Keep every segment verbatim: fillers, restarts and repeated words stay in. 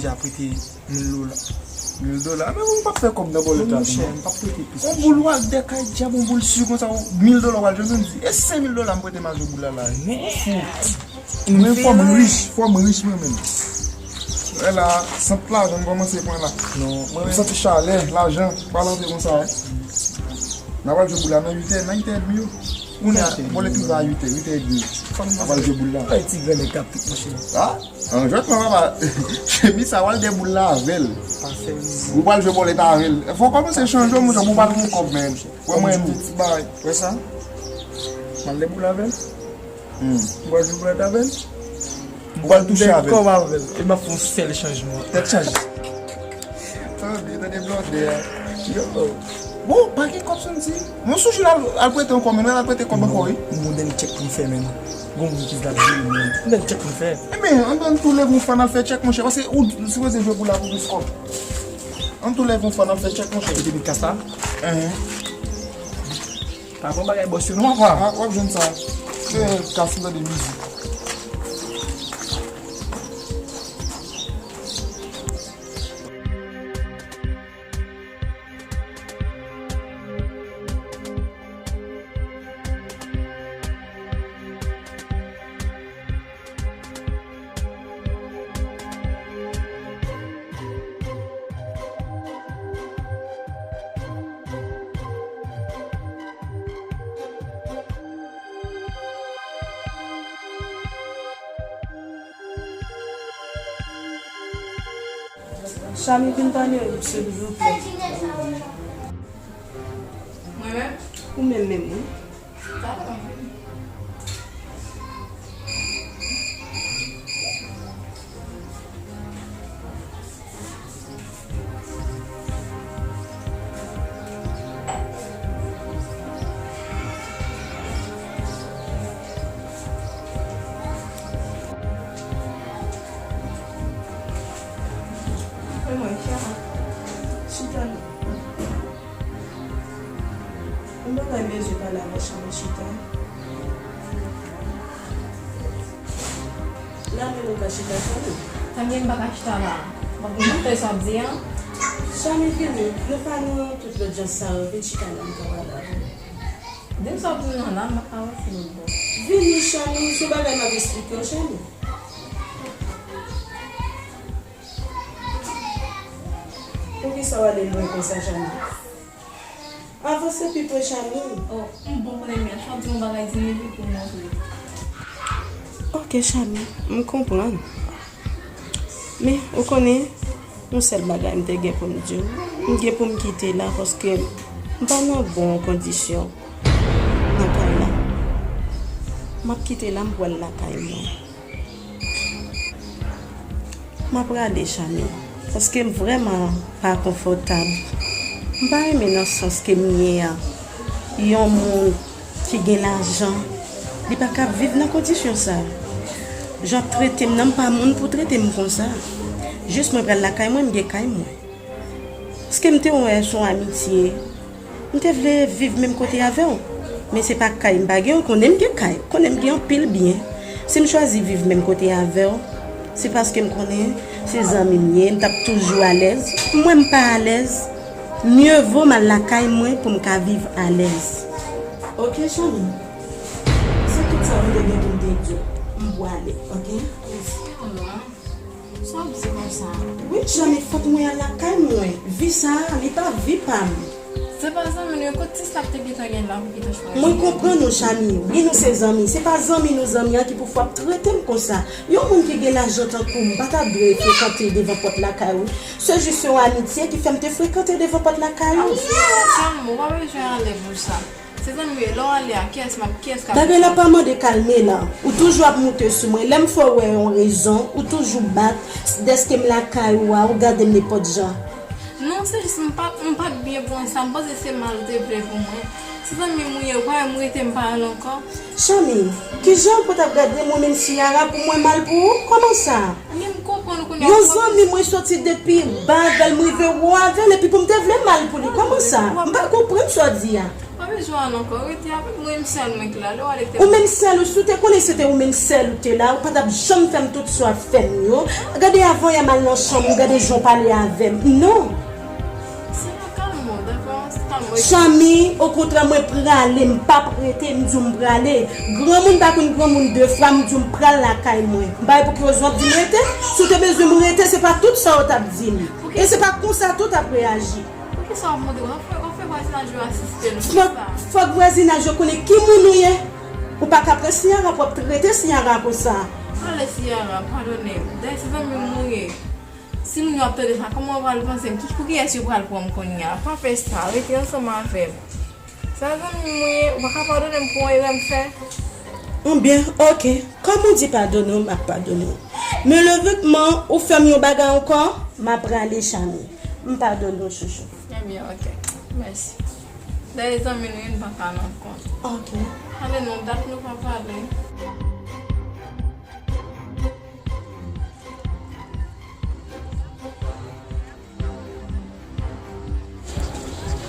Ap prete mil dola. Mil dola? Men ou p ap fè kòb nan bòlèt la, monchè, non. M p ap prete plis. On boul Walder kay dyab, on boul si konsa, mil dola w al jwenn, e senk mil dola m prete m al jwe boul la la. Men fou. Mwen fò m rich, fò m rich mwen menm. Wè la, sant lajan m kòmanse pran la. Non, mwen menm. M santi chalè lajan pral antre konsa, wi. N a pral jwe boul la nan uit è, nan uit è edmi yo. Kounye a, bòlèt rive a uit è, uit è edmi. N a pral jwe boul la. Ay, ti grannèg k ap tout, monchè. Ah, an jwèt non, papa. Chemiz sa, w al dèboul la avè l. Ou pral jwe bòlèt avè l. Fò w kòmanse chanje, monchè, pou w pa twò kòb, men. Wè mwen, ti bagay. Wè sa? M al dèboul avè l. M pral jwe bòlèt avè l. Ou pral touche avè l. Kòb avè l. E m ap fè yon sèl chanjman. Tèt chaje. Tande, tande blòdè a. Yo. Bon, pa gen kòb santi. Mwen sonje l al, al prete ankò, men l al prete kòb ankò, wi. M gon dènye tchèk pou m fè, men. Gon moun ki la di, men. Gon dènye tchèk pou m fè. Ebyen, ann, ann tou leve yon fwa n al fè tchèk, monchè. Paske ou sipoze jwe pou la pou plis kòb. Ann tou leve yon fwa n al fè tchèk, monchè. Ou te met kas la? Enhen. Pa pran bagay bòs yo non, papa. Ah, w ap jwenn sa. Se kas m tande mizik. Chami, vin pale, silvouplè. Mwen menm? Ou menm menm, wi. Mwen, chita la. Mwen pa bezwen pale avè Chami, chita. La menm ou ka chita, Chami. Tanbyen m pa ka chita la. M ap konprann sa w ap di an. Chami, vini. Nou pa nan tout lodjans sa yo. Vin chita la, m ka pale avè w. Di m sa w ap di m nan la, m ap avanse lòt bò. Vini, Chami, se bagay m ap esplike w, Chami. Poukisa w ale lwen konsa, Chami? Avanse pi pre, Chami. Oh, m bon konnen men, sa w di yon bagay di m epi pou m montre. Ok, Chami, m konprann. Men, ou konnen, yon sèl bagay m te gen pou m di w. M gen pou m kite la paske m pa nan bon kondisyon nan kay la. M ap kite la, m pral lakay mwen. M ap rale, Chami, paske m vrèman pa konfòtab. M pa renmen nan sans ke m ye a. Yon moun ki gen lajan, li pa ka viv nan kondisyon sa. Jan w ap trete m nan, m pa moun pou trete m konsa. Jis mwen pral lakay mwen, m gen kay mwen. Paske m te wè se yon amitye. M te vle viv menm kote avè w. Men se pa kay m pa gen, ou konnen m gen kay, ou konnen m gen anpil byen. Si m chwazi viv menm kote avè w, se paske m konnen se zanmi m ye, m t ap toujou alèz. Mwen m pa alèz. Mye vo m al lakay mwen pou m ka viv alèz. Ok, Chami. Se tout sa m te gen pou m te di w. M pwale, ok? Sa w di konsa? Wi, Chami, fòk mwen al lakay mwen. Vi sa a, li pa vi pa m. Se pa zanmi nou, kot ti sa k te gentan gen la pou ki te chwazi? Mwen konprann ou, Chami. Wi, nou se zanmi. Se pa zanmi nou, zanmi an ki pou fè w ap trete m konsa. Yon moun ki gen lajan tankou m pa ta dwe frekante devan pòt lakay ou. Se jis yon amitye ki fè m te frekante devan pòt lakay ou. Chami, Chami, ou pa bezwen ale pou sa. Se zanmi w ye, lè w ale a, kiyès m ap, kiyès k ap... Bagay la pa mande kalme la. Ou toujou ap moute sou mwen. Lè m fè w wè yon rezon, ou toujou bat. Dèske m lakay ou a, ou gade m nenpòt jan. Non, se jis m pa, m pa t byen pran sa. M panse se mal ou te vle pou mwen. Se zanmi m ou ye, ou pa wè m rete m pa al ankò. Chami, kijan ou pot ap gade mwen menm si Yara pou mwen mal pou ou? Kòman sa? Men m konprann ou kounye a. Yon zanmi mwen soti depi ba avè l, m rive wo avè l, epi pou m te vle mal pou li. Kòman sa? M pa konprann sa w di a. Bezwen al ankò, rete avè m, mwen menm sèl mwen ki la, lè w ale te. Ou menm sèl ou, si w te konnen se te ou menm sèl ou te la, ou pa t ap janm fè m tout sa w ap fè m yo. Gade avan yè m al nan chanm ou, gade jan w pale avè m. Non. Seyè, kalme w, dakò? Kalme w. Chami, okontrè, mwen prale, m p ap rete, m di w m prale. Granmoun pa konn granmoun de fwa, m di w m pral lakay mwen. M pa wè pou ki rezon w ap di m rete. Si w te bezwen m rete, se pa tout sa w t ap di m. E se pa konsa tou w t ap reyaji. Poukisa w ap montre? W ap fè, w ap fè vwazinaj yo asiste nou. Fòk, fòk vwazinaj yo konnen ki moun ou ye. Ou pa ka pran Siyara pou w ap trete Siyara konsa. Pale Siyara, padone m. Dayè se zanmi m ou ye. Si moun yo ap tande sa, kòman w pral panse m? Ki, pou kiyès yo pral pran m kounye a? Pa fè sa, rete ansanm avè m. Se zanmi m ou ye, ou pa ka padone m pou yon erè m fè? Bon, byen, oke. Kòm ou di padone w, m ap padone w. Men lè vètman ou fè m yon bagay ankò, m ap rale Chami. M padone w, chouchou. Ebyen, oke. Mèsi. Dayè zanmi nou ye, n pa ka nan kont. Oke. Ale non, dat nou pa pale.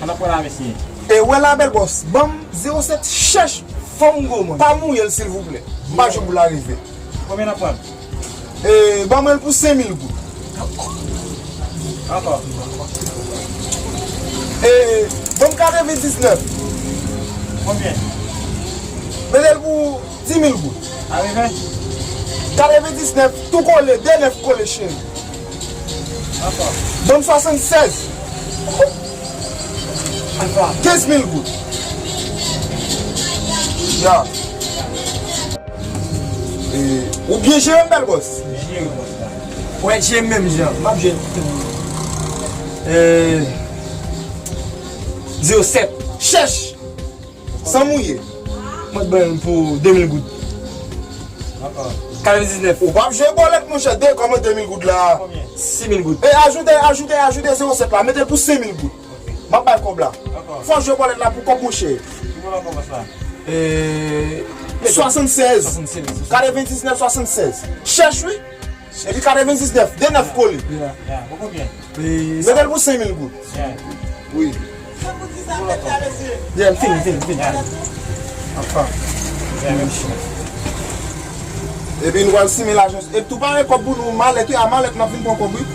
An ap pran la, mesye. E wè la, bèl bòs, ban m zewo sèt chèch fanm gwo mwen. Pa mouye l, silvouplè. M pa jwe pou l arive. Konbyen n ap pran? E, ban mwen l pou senk mil goud. Ankò. E, ban m katrevendiznèf. Konbyen? Mete l pou dis mil goud. Arive? Katrevendiznèf, tou kole, de nèf kole, cheri. Ankò. Ban m swasannsèz. Ankò. Kenz mil goud. Ya. E, ou byen jere m, bèl bòs? Jere bòs la. Wè, jere m menm jan. M ap jere tout moun. E, zewo sèt. Chèch! San mouye. Mwen t ban l pou de mil goud. Katrevendiznèf. Ou p ap jwe bòlèt, monchè, de, kòman de mil goud la? Konbyen? Sis mil goud. E ajoute, ajoute, ajoute zewo sèt la, mete l pou senk mil goud. M ap bay kòb la. Dakò. Fò jwe bòlèt la pou kòb, monchè. Ki bòlèt kòb sa? E, swasannsèz. Swasannsèz. Katrevendiznèf, swasannsèz. Chèch, wi. Epi katrevendiznèf, de nèf kole. Ya. Ya, bon, konbyen? Mete l pou senk mil goud. Ya. Wi. Ya, m fini, m fini, m fini. Anfan. Ya, menm chan. Epi nou pral simen lajan. Epi tou pare kòb pou nou, malèt, wi, a malèt n ap vin pran kòb, wi.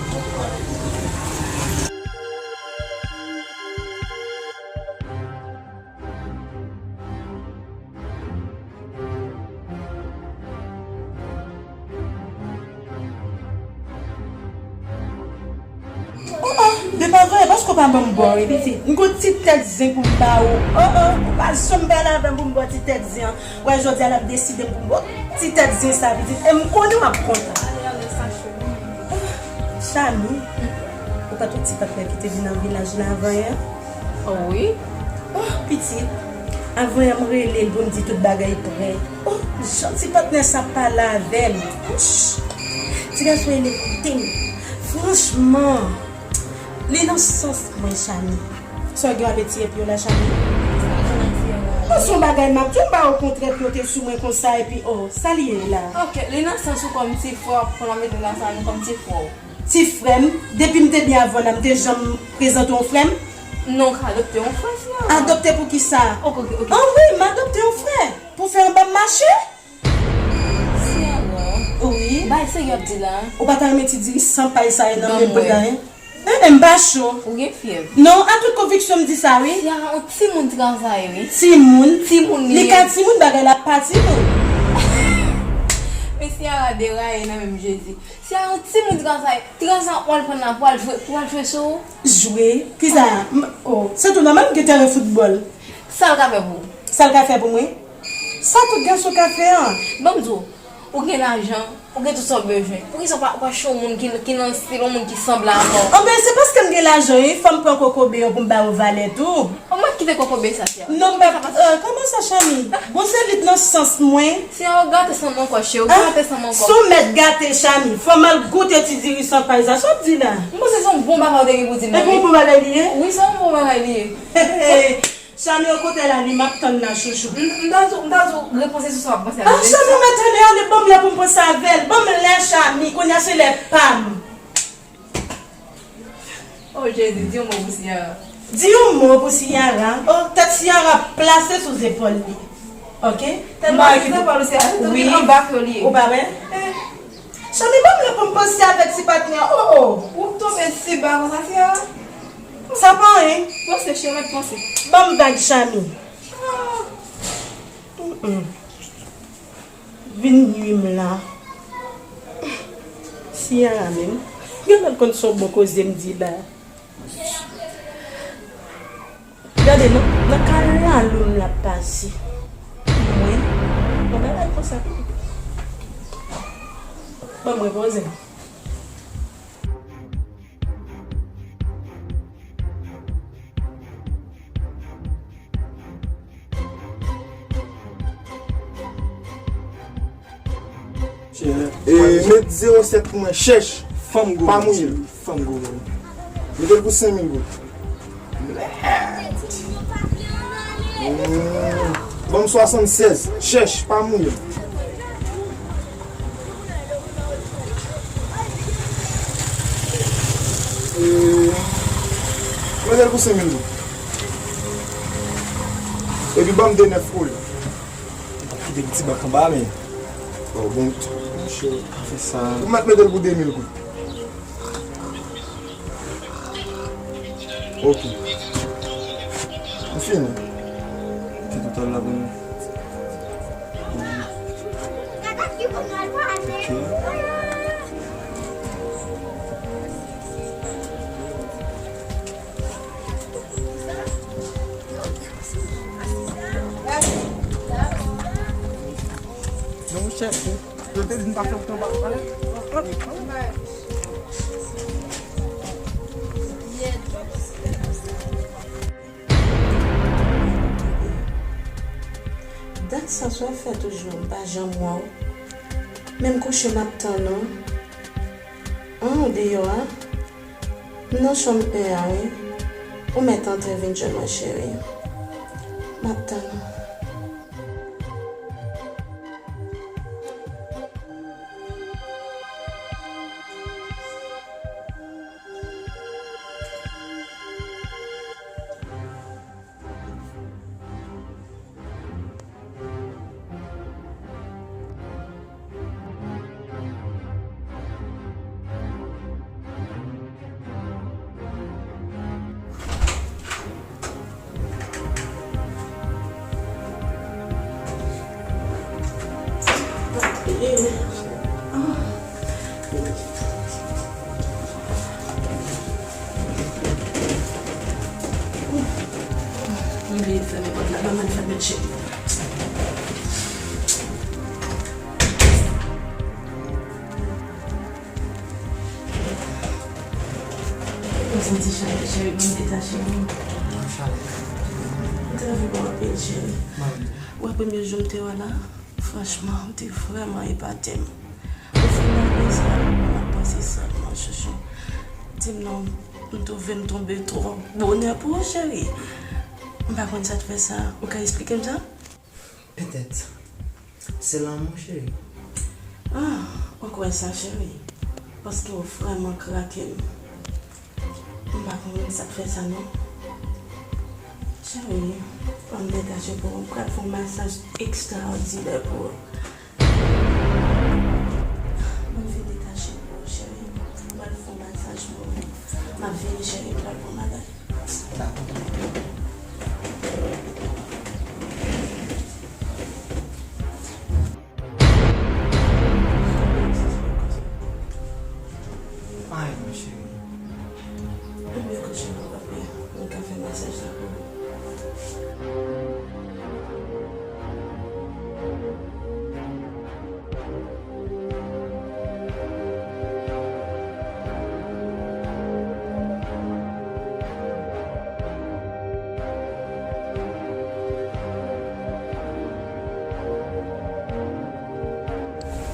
Oh, oh, depa vre, paske w pa ban m bò, wi, pitit. M gon ti tèt zen pou m ba ou. Oh, oh, ou pa janm pale avè m pou m ba w ti tèt zen an. Wè, jodi a, l ap deside m pou m ba w ti tèt zen sa, pitit. E m konnen w ap kontan. Chami, ou pa t wè ti patnè ki te vin nan vilaj la avan yè? Oh, wi. Oh, pitit. Avan yè m rele l pou m di tout bagay prè. Oh, jan ti patnè sa pale avè m. Ouch. Ti gason rele koute m. Franchman, li nan sans mwen, Chami. Sa w gen w ap etire pye w la, Chami? Oh, se yon bagay m ap di w, m pa wè w kontrè pye w te sou mwen konsa, epi, oh, sa l ye la? Ok, li nan sans ou kòm ti frè w, ap pran mete nan sa nou kòm ti frè w. Ti frè m, depi m te byen avè w la, m te janm prezante w frè m? Non, ou ka adopte yon frè, Siyara. Adopte pou ki sa? Ok, ok, ok. Ah wi, m adopte yon frè. Pou fè anba m mache? Siyara. Wi. Bagay serye w ap di la. Ou pa ta renmen ti diri san pay sa yo nan men m pou gaye? Eh, eh, m pa cho. Ou gen fyèv. Non, an tout konviksyon m di sa, wi. Siyara, yon timoun travay, wi. Timoun? Timoun li ye. Li ka timoun, bagay la pa timoun. Men Siyara deraye nan men m, Jezi. Si a yon timoun trannzay, trannzay w al pran nan pou al jwe, pou al jwe sou ou? Jwe? Kisa? M, oh, se tou nòmal m gen teren foutbòl. Sa l ka fè pou ou? Sa l ka fè pou mwen? Sa tout gason ka fè an. Ban m di w, ou gen lajan, ou gen tout sa w bezwen. Poukisa w pa, w pa chèche yon moun ki, ki nan estil, yon moun ki sanble avè w? Anben, se paske m gen lajan, wi, fò m pran kokobe yo pou m ba yo valè tou. Ou mèt kite kokobe sa, Siyara. Non, m pa, euh, kòman sa, Chami? Bon, se li t nan sans mwen. Siyara, ou gate san m ankò, cheri, ou gate san m ankò. Si w mèt gate, Chami, fò m al goute ti diri san pay sa. Sa w ap di la? M panse se yon bon bagay ou te gen pou di m nan, wi. E bon, bon bagay li ye? Wi, se yon bon bagay li ye. Chami, o kote la, li m ap tann la, chouchou. M, m ta di w, m ta di w, repanse sou sa w ap panse a. Ah, Chami, ou mèt ale, ale, ban m lè pou m panse avè l. Ban m lè, Chami, kounye a se lè pa m. Oh, Jezi, di yon mo pou Siyara. Di yon mo pou Ciara. Oh, tèt Ciara plase sou zepòl li. Ok? Tèt plase sou zepòl ou, Ciara. Se tou vin anba kò li ye. Ou pa wè? Eh. Chami, ban m lè pou m panse avèk ti patnè. Oh, oh. Ou tonbe si ba konsa, Ciara? Sa pa anyen. Panse, Ciara, panse. Ban m vag, Chami. Ah. Mm-mm. Vin nui m la. Ciara menm. Gen lè l konn se yon bon koze m di la. Gade, nan, nan kalalou m l ap pase. Mwen, yon bagay konsa. Ban mwen poze m. E, met zewo sèt pou mwen, chèch. Fanm gwo, pa mouye l. Fanm gwo. Mete l pou senk mil goud. Mèd. Hmm. Ban m swasannsèz, chèch, pa mouye l. E, mete l pou senk mil goud. Epi ban m de nèf pou li. M p ap kite ti bak anba, men. Oh, bon, monchè, pa fè sa. Ou mèt mete l pou de mil goud. Ok. M fini. Ki total la pou nou? Ok. Non, monchè, yo te di n pa fè wout anba pale. Dat sa, sa w ap fè toujou, m pa janm wè w. Menm kouche m ap tann ou. An, ou deyò a? M nan chanm en an, wi. Ou mèt antre vin jwenn mwen, cheri. M ap tann ou. Mwen bliye fèmen pòt la, ban mwen fèmen, cheri. Mwen santi chalè, cheri, mwen detache m. Chalè. Mwen te anvi ba w anpil, cheri. Ou wè premye jou m te wè la, franchman, m te vrèman epate m. Ou fin nan lè sa, m ap panse sèlman, chouchou. Di m non, m twouve m tonbe twò bonè pou ou, cheri. M pa konn sa t fè sa. Ou ka esplike m sa? Petèt, se lanmou, cheri. Ah, ou kwè sa, cheri? Paske ou vrèman krake m. M pa konprann sa k fè sa, non. Cheri, ban m detache pou ou. M pral fè yon masaj ekstraòdinè pou ou. Ban m fin detache pou ou, cheri. M pral fè yon masaj pou ou. M ap vini, cheri, m pral pran bagay. Dakò. Ay, mon chéri. Mwen kouche pou papi. Mwen ka fè masaj la pou ou.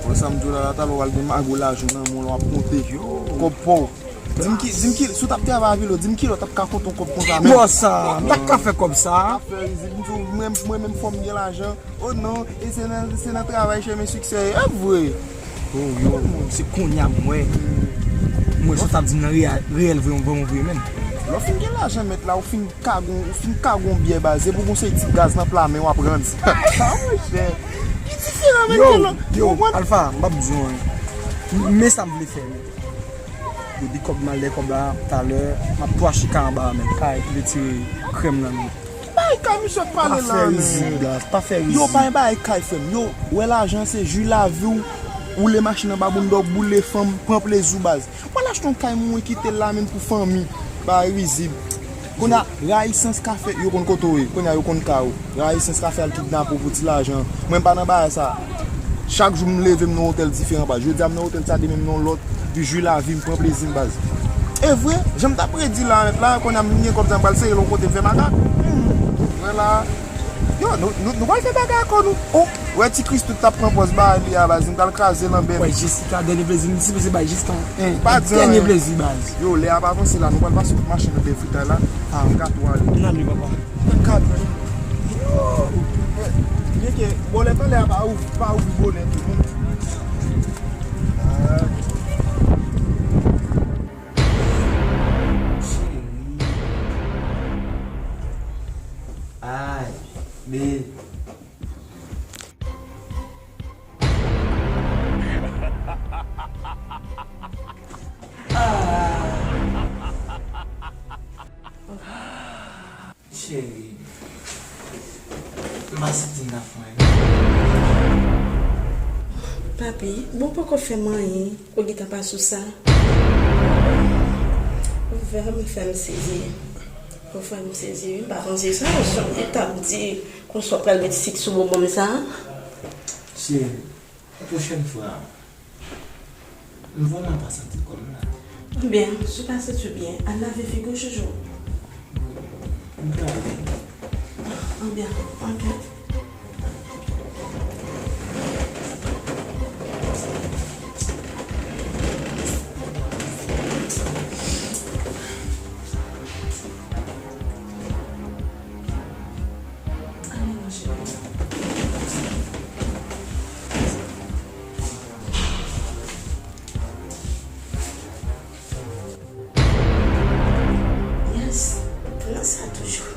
Wè sa m di w la, la talè w al gen mago lajan nan men w la, w ap konte kòb pa w. Di m ki, di m ki, si w t ap travay avè l, di m kilè w t ap ka konte yon kòb konsa menm. Bò sa, m pa t ka fè kòb sa. Fè rizik, m di w, mwen, mwen menm fò m gen lajan. Oh non, e se nan, se nan travay chemen siksè ye. E vre. Oh, yo, se kounye a m wè. M wè sa w t ap di m nan reyèl, reyèl vre, vre, vre menm. Lè w fin gen lajan, mèt la, ou fin kagon, ou fin kagon byè, baz, epi w gon seri ti gaz nan pla men w ap rann sa. Monchè, ki diferan, mèt, yo, gen lòt, yo, ou konprann? Alfa, m p ap di w anyen. M- Men sa m vle fè, mèt. Depi kòb m al dèyè kòb la, talè, m ap tou al chita anba a, mèt, kay retire krèm nan men. Bay kay misye ap pale la, men. Pa fè rizib, baz, pa fè rizib. Yo, pa bay kay, frè m. Yo, wè lajan se ji lavi w, woule machin anba bounda w, boule fanm, pran plezi w, baz. Mwen achte yon kay mwen kite l la menm pou fanmi. Bay rizib. Kounye a, rayisans ka fè, yo konn kote w ye. Kounye a, yo konn kay ou. Rayisans ka fè al kidnape w pou ti lajan. Mwen m pa nan bagay sa. Chak jou m leve m nan otèl diferan, baz. Jodi a m nan otèl sa, demen m nan yon lòt. Epi jwi lavi m, pran plezi m, baz. E vre, jan m t ap redi la, mèt la, kounye a m gen kòb sa m pral sere l yon kote m fè makak. Hmm. Mwen la. Yo, nou, nou, nou pral fè bagay akò nou. Oh, wè ti Christoo t ap pran pòz ba li a, baz, nou pral kraze lanbèt. Wè, Jessica, dènye plezi, m sipoze bay Jessica. Eh, pa di dènye anyen. Plezi, baz. Yo, lè a pa vanse la, nou pral pase tout machin nan dèyè fritay la. Ah. M ka tou ale. N ale, papa. Gad. Yo. Byen ke, bòlèt an lè a pa ouvri, pa ouvri bòlèt ou, non. Ah. Cheri. Ay, babe. Ah. Cheri, m pa santi m ka fè anyen. Papi, bon, poko fè m anyen, ou gentan pase sou sa. Ou vrèman fè m sezi. Ou fè m sezi, wi. M pa panse sa, jan w t ap di, konsa w pral met sik sou bonbon m sa. Cheri, pwochèn fwa, m vrèman pa santi kò m la. Byen, si w pa santi w byen, al lave figi w, chouchou. M prale. Byen, ok. Ale, mon cheri. Yes, pran sa toujou.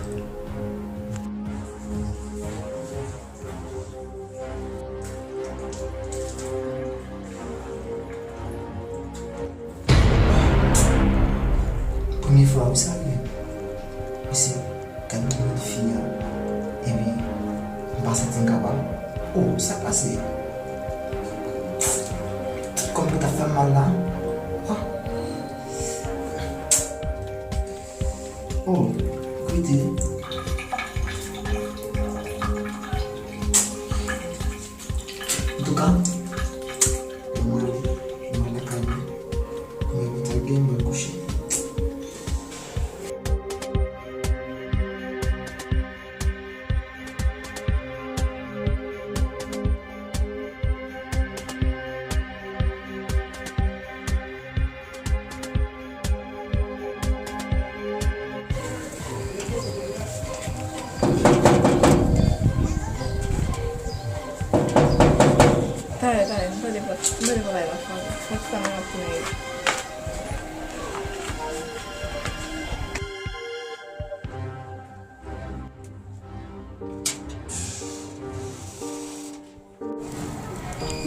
Premye fwa wi sa rive. Mesye, gad moun fi a. Epi, m pa santi m kapab. Oh, sa pase? Tout kò m pou ta fè m mal la. Ah. Oh, kote? Antouka, mwen ale, mwen lakay mwen. Mwen mete gen mwen kouche. Talè, talè, m tande vwa, m tande vwa la, fòk, fòk sa mwen ap tounen.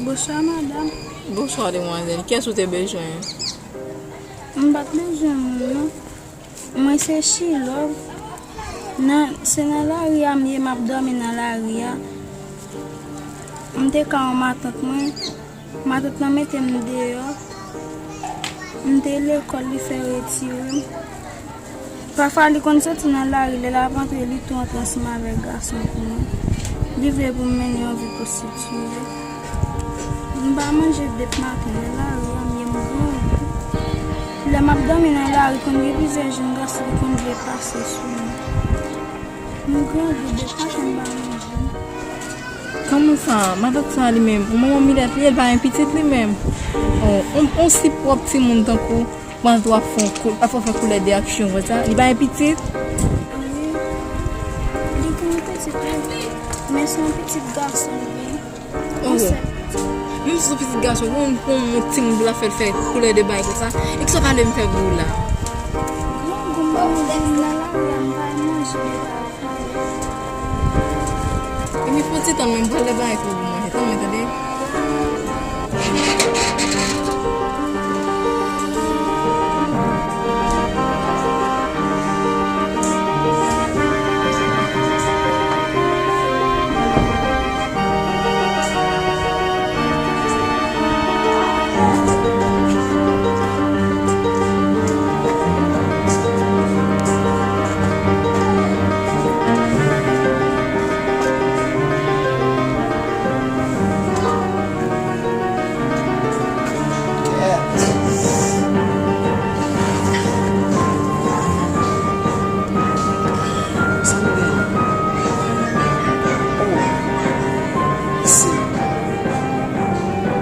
Bonswa, madanm. Bonswa, demwazèl. Kiyès ou te bezwen an? M pa t bezwen moun, non. Mwen se Chilòv. Nan, se nan lari a m ye, m ap dòmi nan lari a. M te ka yon matant mwen. Matant lan mete m deyò. M te lekòl, li fè retire m. Pafwa, li konn soti nan lari, lè l ap antre, li tou antre ansanm avèk gason pou mwen. Li vle pou m mennen yon vi pwostitiye. M pa manje depi maten, nan lari a m ye, m grangou. Lè m ap dòmi nan lari, konn gen plizyè jèn gason ki konn vle pase sou mwen. M grangou, depi maten m pa manje. Kòman sa? Matant sa li menm, yon manman milèt li ye, li pa gen pitit li menm. Oh, on, on si pwòp timoun tankou, pandan w ap fè yon kou-, ap fè koulè de aksyon konsa, li pa gen pitit? Wi. Li gen yon pitit wi. Men se yon pitit gason li ye. Oh. Yon sèl pitit. Menm si se yon pitit gason, pou yon, pou yon timoun pou l ap fè, fè koulè de bagay konsa. E kisa w ta vle m fè pou ou la? Grangou m pa Epi fon ti tann mwen, m pral lè bagay pou mwen manje. Tann mwen, tande. Sa nou genyen? Oh, mesye.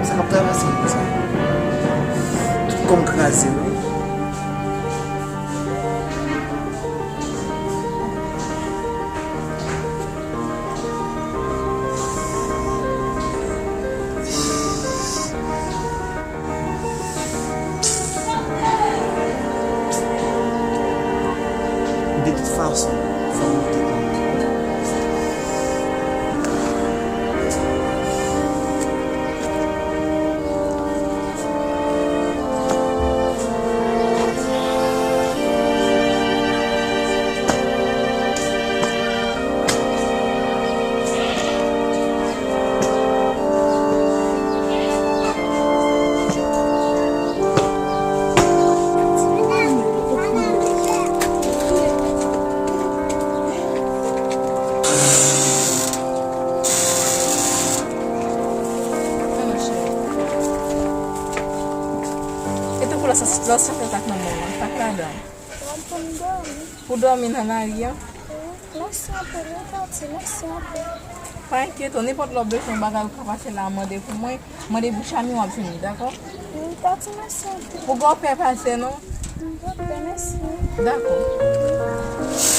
Sa k ap travèse m konsa? Tout kò m kraze, wi. De tout fason, fò m moute kanpe. E tankou lòt sa, lòt sa fèt ak manman w an, sa k ladan? Mwen pou m dòmi. Pou dòmi nan lari a? Wi. Mèsi anpil, wi, Tati, mèsi anpil. Pa enkyete w, nenpòt lè w bezwen yon bagay ou ka pase la mande pou mwen, mande pou Chami w ap jwenn li, dakò? Wi, Tati, mèsi anpil. Pou gòpè pase non. Gòpè, mèsi. Dakò.